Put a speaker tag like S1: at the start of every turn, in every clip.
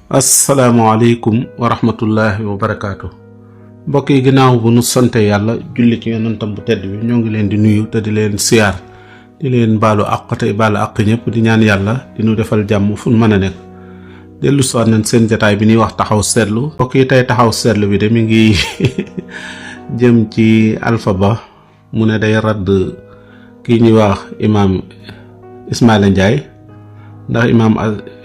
S1: asalaamaaleykum wa rahmatullahi wa barakaatu. mbokk yi ginnaaw bu nu sante yàlla julli ci yonentam bu tedd bi ñoo ngi leen di nuyu te di leen siyaar di leen baalu àq tey baalu àq ñëpp di ñaan yàlla di nu defal jàmm fu nu mën a nekk. dellu si waat nañ seen jataay bi ñuy wax taxaw seetlu. mbokk yi tey taxaw seetlu bi de mi ngi jëm ci Alpha Ba mu ne day radd kii ñuy wax imaam Ismaïla Ndiaye ndax imaam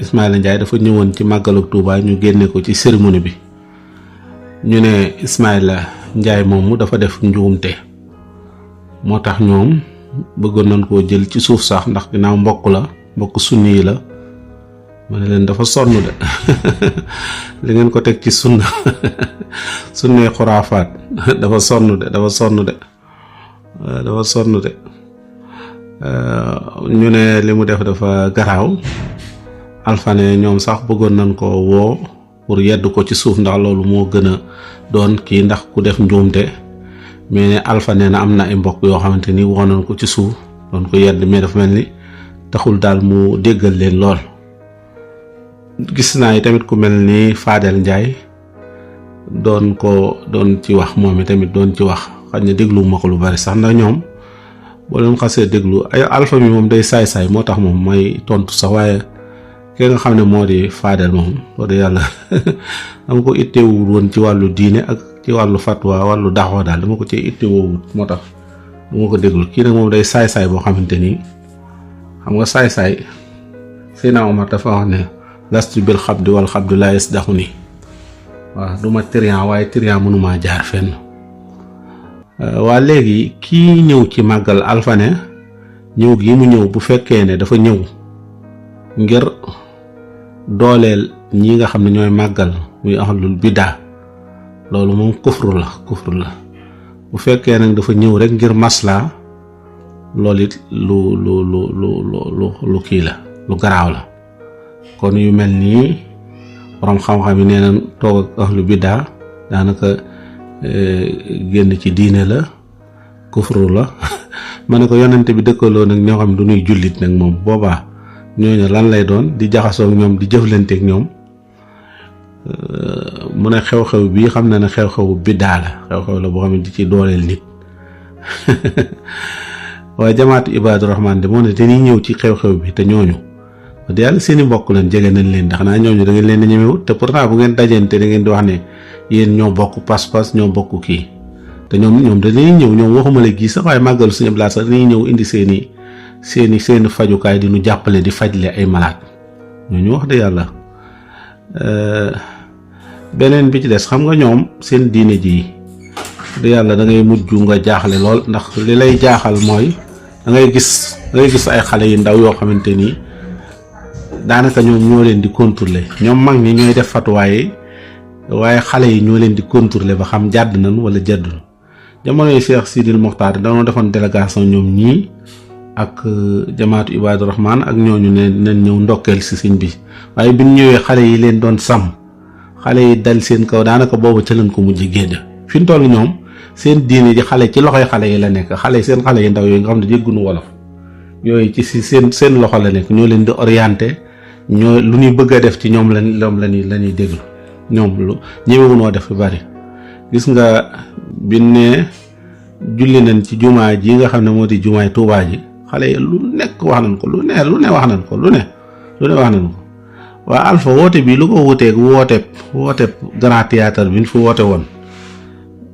S1: Ismaïla Ndiaye dafa ñëwoon ci màggalu Tuuba ñu génne ko ci cérémonie bi ñu ne Ismaïla Ndiaye moomu dafa def njuumte moo tax ñoom bëggoon nañ koo jël ci suuf sax ndax ginnaaw mbokk sunni yi la ma ne leen dafa sonn de li ngeen ko teg ci sunna sunnee xuraafaat dafa sonn de ñu ne li mu def dafa garaaw. Alpha ne ñoom sax bëggoon nañ ko woo pour yedd ko ci suuf ndax loolu moo gën a doon kii ndax ku def njuumte mais ne Alpha nee na am na ay mbokk yoo xamante ni woo nañ ko ci suuf doon ko yedd mais dafa mel ni taxul daal mu déggal leen lool. gis naa yi tamit ku mel ni Fadel Ndiaye doon ci wax moom i tamit doon ci wax xëy na déglu ma ko lu bari sax ndax ñoom boo leen xasee déglu ay Alpha mi moom day saay-saay moo tax moom may tontu sax waaye ki nga xam ne moo di Fadel moom wax dëgg yàlla dama ko itteewul woon ci wàllu diine ak ci wàllu fatwa wàllu daxoo daal dama ko ci itteewul moo tax du ma ko déglu kii nag moom day saay-saay boo xamante ni xam nga saay-saay Seydina Omar dafa wax ne lastu bil xabdi wal xabdu laa yasdaxuni waaw du ma trian waaye trian mënumaa jaar fenn. waa léegi kii ñëw ci màggal Alpha ne ñëw gi mu ñëw bu fekkee ne dafa ñëw ngir dooleel ñi nga xam ne ñooy màggal muy ahlul biddaa loolu moom kufru la bu fekkee nag dafa ñëw rek ngir masla loolu it lu kii la lu garaaw la. kon yu mel nii borom xam-xam yi nee na toog ak ahlu biddaa daanaka génn ci diine la kufru la ma ne ko yonente bi dëkkaloo nag ñoo xam ne du ñuy jullit nag moom boobaa ñooñu lan lay doon di jaxasoo ak ñoom di jëflanteek ñoom mu ne xew-xew bii xam na ne xew-xewu biddaa la xew-xew la boo xam ne di ci dooleel nit waaye jamaatu Ibaadu Rahmaan de moo ne dañuy ñëw ci xew-xew bi te ñooñu di yàlla seeni mbokk leen jege nañ leen ndax naa ñooñu da ngeen leen di ñemewut te pourtant bu ngeen dajante da ngeen di wax ne yéen ñoo bokk pas-pas ñoo bokk kii te ñoom dañuy ñëw ñoom waxuma la gii sax waaye màggalu suñu blaat sax dañuy ñëw indi seeni fajukaay di ñu jàppale di fajle ay malaat ñooñu wax de yàlla. beneen bi ci des xam nga ñoom seen diine ji de yàlla da ngay mujj nga jaaxle lool ndax li lay jaaxal mooy da ngay gis ay xale yu ndaw yoo xamante ni daanaka ñoom ñoo leen di contrôler ñoom mag ñi ñooy def fatuwaaye waaye xale yi ñoo leen di contrôler ba xam jàdd nañ wala jàddul. jamono yi Cheikh Sidil Mokhtar dañoo defoon délégation ñoom ñii ak jamaatu Ibaadu Rahmaan ak ñooñu ne nañ ñëw ndokkeel si sëñ bi waaye bi ñu ñëwee xale yi leen doon sàmm xale yi dal seen kaw daanaka boobu ca lañ ko mujj génn fi mu toll ñoom seen diine ji xale ci loxoy xale yi la nekk seen xale yi ndaw yooyu nga xam ne dégguñu wolof yooyu ci si seen loxo la nekk ñoo leen di orienté. ñoo lu ñuy bëgg a def ci ñoom la ñuy déglu ñoom lu ñëwewunoo def fi bari gis nga bi ne julli nañ ci jumaa ji nga xam ne moo di jumaay Tuubaa ji xale yi lu nekk wax nañ ko lu ne wax nañ ko waa Alpha woote bi lu ko wuteeg wooteeb Grand Théâtre bi ñu fi woote woon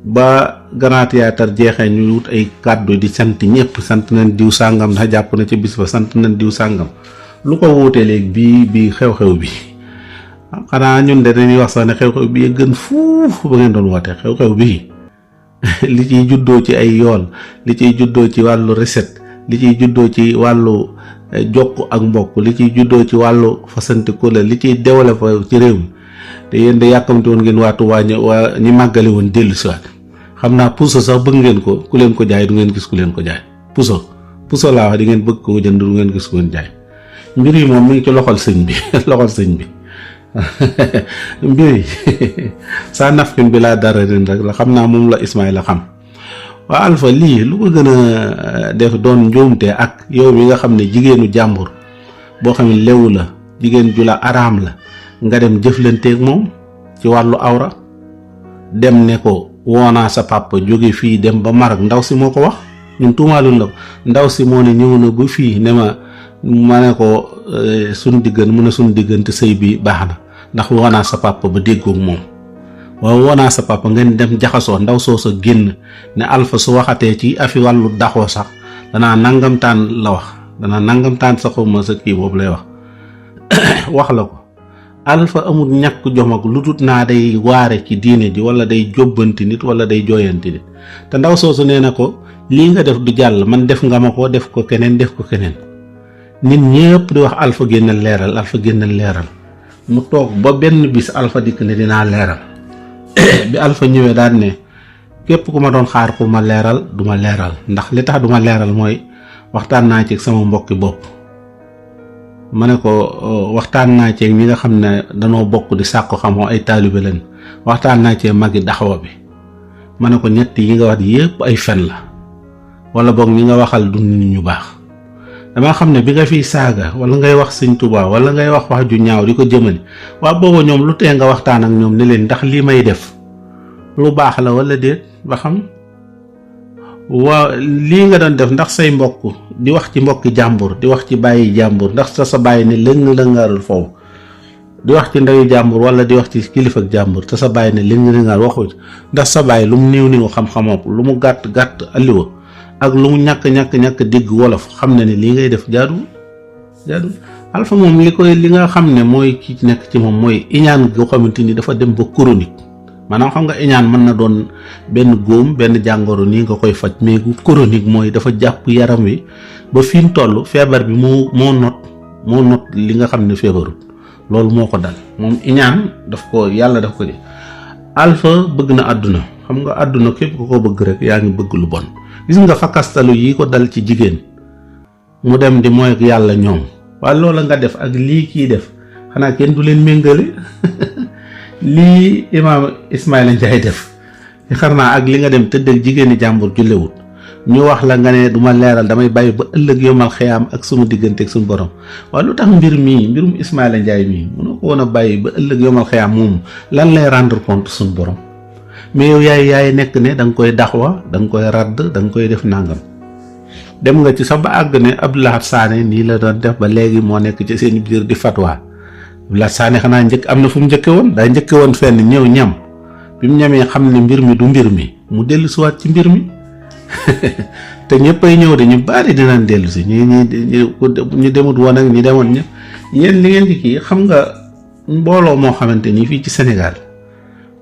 S1: ba Grand Théâtre jeexee ñu wut ay kàddu di sant ñëpp sant nañ diw sàngam ndax jàpp na ci bis ba sant nañ diw sàngam lu ko wuutee léegi bii xew-xew bi xanaa ñun de dañuy wax sax ne xew-xew bi gën fuuf ba ngeen doon woote xew-xew bii li ciy juddoo ci ay yool li ciy juddoo ci wàllu recette li ciy juddoo ci wàllu jokk ak mbokk li ciy juddoo ci wàllu fasante kóllëre li ciy développé ci réew mi te yéen de yàkkamte woon ngeen waatu waa ñi màggale woon dellu si waat xam naa puso sax bëgg ngeen ko ku leen ko jaay du ngeen gis ku leen ko jaay puso laa wax di ngeen bëgg ko jënd du ngeen gis ku leen jaay mbir yi moom mi ngi ci loxol sëñ bi mbir yi saa nafkin bi laa dara ren rek la xam naa moom la Ismaïla xam waa Alpha lii lu ko gën a def doon njuumte ak yow mi nga xam ne jigéenu jàmbur boo xam ne lewu la jigéen ju la araam la nga dem jëflanteeg moom ci wàllu awra dem ne ko woonaa sa papa jóge fii dem ba Maroc. ndaw si moo ko wax, ñun tuumaalul la ko. ndaw si moo ne ñëw na ba fii ne ma ne ko suñ diggante sëy bi baax na ndax woonaa sa papa ba déggoog moom. waaw woonaa sa papa ngeen dem jaxasoo, ndaw soo sa génn ne Alpha su waxatee ci afi wàllu daxoo sax danaa nangamtaan la wax, danaa nangamtaan sa xawma sa kii boobu lay wax wax la ko. Alpha amul ñàkk jom ak lu dut naa day waare ci diine ji wala day jobbanti nit wala day jooyanti nit. te ndaw soosu nee na ko lii nga def du jàll, man def nga ma ko, def ko keneen, def ko keneen. nit ñëpp di wax Alpha génnal leeral, Alpha génnal leeral. mu toog ba benn bis Alpha dikk ne dinaa leeral bi Alpha ñëwee daan ne képp ku ma doon xaar pour ma leeral du ma leeral, ndax li tax du ma leeral mooy waxtaan naa ci sama mbokki bopp. ma ne ko waxtaan naa ci ñi nga xam ne danoo bokk di sàkku xam-xam, ay taalibe leen. waxtaan naa ci magi daxawa bi. ma ne ko ñett yi nga wax yépp ay fen la, wala boog ñi nga waxal du nit ñu baax. dama xam ne bi nga fiy saaga wala ngay wax Sëñ Tuubaa wala ngay wax wax ju ñaaw di ko jëmale, waa booba ñoom lu tee nga waxtaan ak ñoom ne leen ndax lii may def lu baax la wala déet ba xam. waa lii nga doon def ndax say mbokk di wax ci mbokki jàmbur, di wax ci bàyyi jàmbur, ndax sa bàyyi ne lëng-lëngaaral foofu, di wax ci ndawi jàmbur wala di wax ci kilifa ak jàmbur te sa bàyyi ne lëng-lëngaar waxu ndax sa bàyyi lu mu néew ni xam-xamam, lu mu gàtt alliwa ak lu mu ñàkk dégg wolof xam ne lii ngay def jaadu. Alpha moom li nga xam ne mooy ki nekk ci moom mooy iñaan goo xamante ni dafa dem ba chronique. maanaam xam nga iñaan mën na doon benn góom, benn jàngoro nii nga koy faj, mais gu chronique mooy dafa jàpp yaram wi ba fi mu toll feebar bi moo not li nga xam ne feebarut. loolu moo ko dal moom iñaan yàlla daf ko di. Alpha bëgg na àdduna, xam nga àdduna képp ku ko bëgg rek yaa ngi bëgg lu bon. gis nga fakkastalu yi ko dal ci jigéen mu dem di mooy ak yàlla ñoom, waaye loola nga def ak lii kii def xanaa kenn du leen méngale. lii imaam Ismaïla Ndiaye def xar naa ak li nga dem tëdd ak jigéeni jàmbur jullewut ñu wax la nga ne duma leeral, damay bàyyi ba ëllëg yomal xiyaam ak suma diggante ak suñu borom. waaye lu tax mbirum Ismaïla Ndiaye mii mënoo ko woon a bàyyi ba ëllëg yomal xiyaam moom lan lay rendre compte suñu borom. mais yow yaay nekk ne da nga koy daxwa, da nga koy radd, da nga koy def nangam. dem nga ci sax ba àgg ne Abdou Lahad Sané nii la doon def ba léegi moo nekk ci seen biir di fatwa. la Sané xanaa am na fu mu njëkke woon, daa njëkke woon fenn ñëw ñam, bi mu ñamee xam ne mbir mi du mbir mi mu dellu siwaat ci mbir mi. te ñëppay ñëw de, ñu bari dinañ dellu si ñu demut woon ak ñi demoon ñëpp. yéen li ngeen di kii xam nga mbooloo moo xamante ni fii ci Sénégal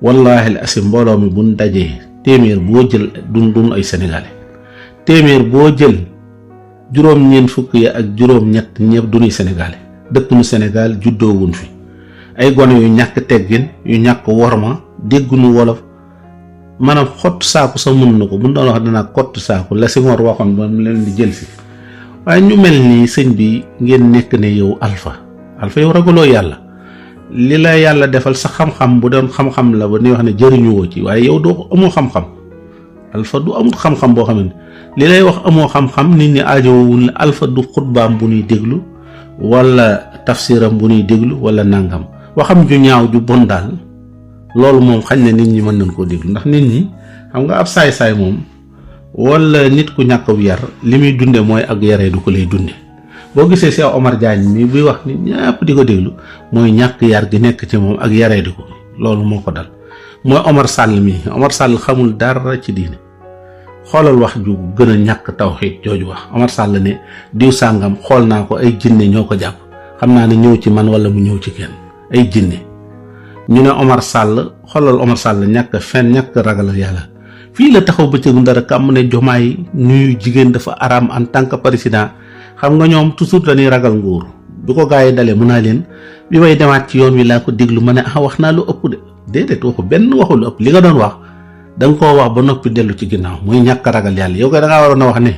S1: wallahi al asim mbooloo mi buñ dajee téeméer boo jël dun ay sénégalais, téeméer boo jël juróom-ñeent fukk ya ak juróom-ñett ñëpp duñuy sénégalais. dëkkuñu Sénégal juddoowuñ fi, ay gone yu ñàkk teggin, yu ñàkk worma, dégguñu wolof. maanaam xott saaku sa mun na ko bu doon wax danaa kott saaku la Senghor waxoon ba mu leen di jël fi. waaye ñu mel nii sëñ bi ngeen nekk ne yow Alpha yow ragaloo yàlla. li la yàlla defal sa xam-xam bu doon xam-xam la ba ni wax ne jëriñuwoo ci, waaye yow doo amoo xam-xam. Alpha du amul xam-xam boo xam ne li lay wax amoo xam-xam nit ñi aajowuñ la. Alpha du xutbaam bu ñuy déglu wala tafsiram bu ñuy déglu wala nangam, waxam ju ñaaw ju bon daal loolu moom xañ na nit ñi mën nañ koo déglu. ndax nit ñi xam nga ab saay-saay moom wala nit ku ñàkk ab yar li muy dunde mooy ak yaree du ko lay dunde. boo gisee Cheikh Omar Diagne mi buy wax nit ñëpp di ko déglu mooy ñàkk yar gi nekk ci moom ak yaree di ko, loolu moo ko dal. mooy Omar Sall mi, Omar Sall xamul dara ci diine. xoolal wax ju gën a ñàkk tawxiid jooju wax. Omar Sall ne diw sàngam xool naa ko ay jinne ñoo ko jàpp, xam naa ne ñëw ci man wala mu ñëw ci kenn, ay jinne. ñu ne Omar Sall, xoolal Omar Sall ñàkk fen, ñàkk ragal yàlla. fii la taxaw bëccëgu dara kàmm ne Jomaay nuyu jigéen dafa araam en tant que président. xam nga ñoom toujours dañuy ragal nguur. bi ko gaa yi dalee mun naa leen bi may demaat ci yoon wi laa ko déglu ma ne wax naa lu ëpp de. déedéet waxu benn waxu lu ëpp, li nga doon wax da nga koo wax ba noppi dellu ci ginnaaw muy ñàkk ragal yàlla. yow koy da ngaa waroon a wax ne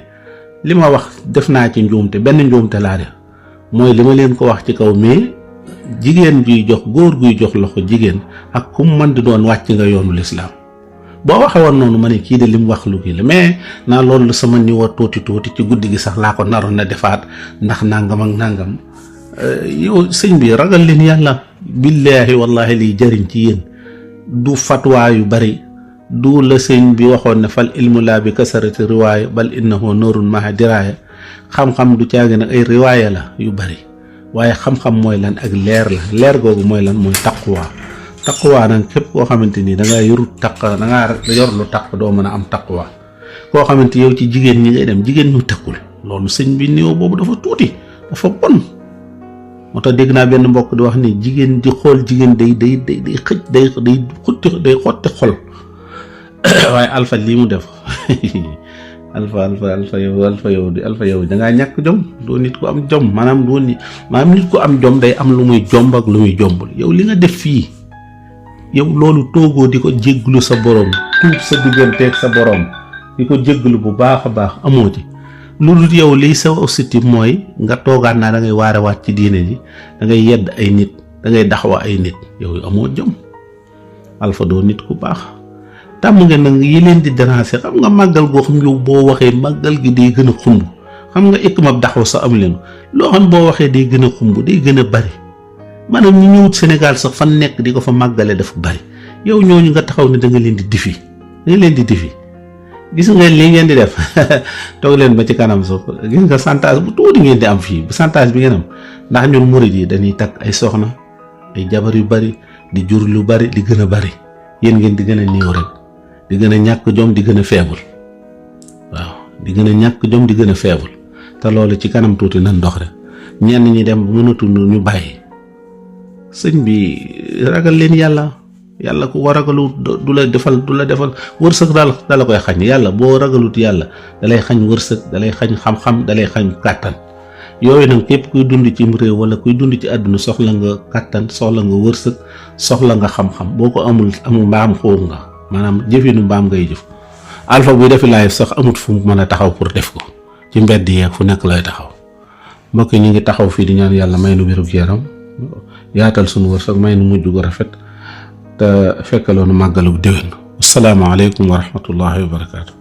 S1: li ma wax def naa ci njuumte, benn njuumte laa def mooy li ma leen ko wax ci kaw. mais jigéen juy jox góor guy jox loxo jigéen ak ku mu mën di doon wàcc nga yoonu lislaam. boo waxee woon noonu ma ne kii de li mu wax lu kii la, mais naa loolu sama niveau tuuti ci guddi gi sax laa ko naroon na defaat ndax nangam ak nangam. yow sëñ bi ragal leen yàlla. billaahi wallahi liy jëriñ ci yéen du fatwa yu bari, du la sëñ bi waxoon ne fal ilmu laa bi kasarati riwaaya bal innahu nuurun maha diraaya. xam-xam du caagi nag ay riwaaya la yu bari, waaye xam-xam mooy lan ak leer la. leer googu mooy lan? mooy taqwa. taqwa nag képp koo xamante ni da ngaa yorut taq, da ngaa yor lu taq doo mën a am taqwa. koo xamante yow ci jigéen ñi ngay dem, jigéen ñu takkul, loolu sëñ bi néew boobu dafa tuuti, dafa bon. moo tax dégg naa benn mbokk di wax ni jigéen di xool jigéen day xëj day xotti xol. waaye alpha lii mu def alpha yow dangaa ñàkk jom. doo nit ko am jom, maanaam nit ko am jom day am lu muy jomb ak lu muy jombul. yow li nga def fii, yow loolu toogoo di ko jégglu sa borom, tuub sa digganteeg sa borom, di ko jégglu bu baax a baax, amoo ci lu dul yow liy sa objectif mooy nga toogaat naa da ngay waarewaat ci diine ji, da ngay yedd ay nit, da ngay daxwa ay nit. yow amoo jom. alpha doo nit ku baax. tàmm ngeen nag yi leen di déranger. xam nga màggal goo xam yow boo waxee màggal gi day gën a xumb. xam nga ikmab daxwa sa am leen loo xam boo waxee day gën a xumb, day gën a bari. maanaam ñu ñëwut Sénégal sax fan nekk di ko fa màggale dafa bari. yow ñooñu nga taxaw ne da nga leen di difi, gis nga li ngeen di def toog leen ba ci kanam sax gis nga santage bu tuuti ngeen di am fii bu santage bi ngeen am. ndax ñun murid yi dañuy takk ay soxna, ay jabar yu bari, di jur lu bari, di gën a bari. yéen ngeen di gën a néew rek, di gën a ñàkk jom, di gën a faible. waaw di gën a ñàkk jom, di gën a faible. te loolu ci kanam tuuti nan dox rek. ñenn ñi dem mënatul ñu bàyyi. sëñ bi ragal leen yàlla. yàlla ku war ragalu du la defal wërsëg dala koy xañ. yàlla boo ragalut yàlla dalay xañ wërsëg, dalay xañ xam-xam, dalay xañ kàttan. yooyu nag képp kuy dund ci réew wala kuy dund ci àdduna soxla nga kàttan, soxla nga wërsëg, soxla nga xam-xam. boo ko amul mbaam xuur nga, maanaam jëfinu mbaam ngay jëf. alpha buy defi live sax amut fu mu mën a taxaw pour def ko, ci mbedd yeeg fu nekk lay taxaw. mbokk ñu ngi taxaw fii di ñaan yàlla may nu wérug yaram, yaatal sunu wërsëg, may nu mujj gu rafet te fekkaloonu màggalu déwén. asalaamaaleykum wa rahmatullahi wa barakaatu.